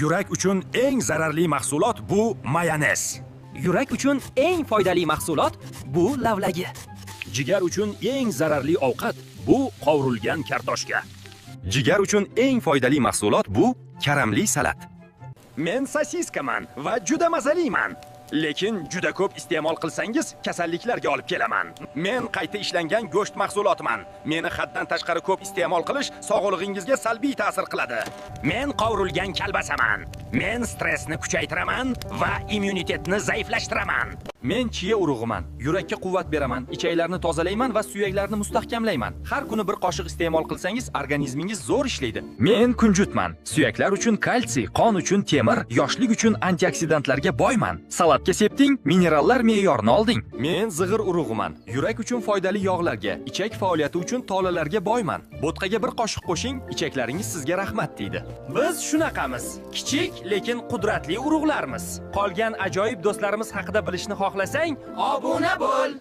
Yurak uchun eng zararli mahsulot bu mayonez. Yurak uchun eng foydali mahsulot bu lavlagi. Jigar uchun eng zararli ovqat bu qovurilgan kartoshka. Jigar uchun eng foydali mahsulot bu karamli salat. Men sosiskaman va juda mazaliman. Lekin juda ko'p iste'mol qilsangiz kasalliklarga olib kelaman. Men qayta ishlangan go'sht mahsulotiman. Meni haddan tashqari ko'p iste'mol qilish sog'lig'ingizga salbiy ta'sir qiladi. Men qovurilgan kalbasaman. Men stressni kuchaytiraman va immunitetni zaiflashtiraman. Men chiya urug'iman. Yurakka quvvat beraman, ichaklarni tozalayman va suyaklarni mustahkamlayman. Har kuni bir qoshiq iste'mol qilsangiz, organizmingiz zo'r ishlaydi. Men kunjutman. Suyaklar uchun kalsiy, qon uchun temir, yoshlik uchun antioksidantlarga boyman. Salatga sepding, minerallar me'yorini olding. Men zig'ir urug'iman. Yurak uchun foydali yog'larga, ichak faoliyati uchun tolalarga boyman. Bo'tqaga bir qoshiq qo'shing, ichaklaringiz sizga rahmat deydi. Biz shunaqamiz. Kichik, lekin qudratli urug'larmiz. Qolgan ajoyib do'stlarimiz haqida bilishni xohlasang, obuna bo'l.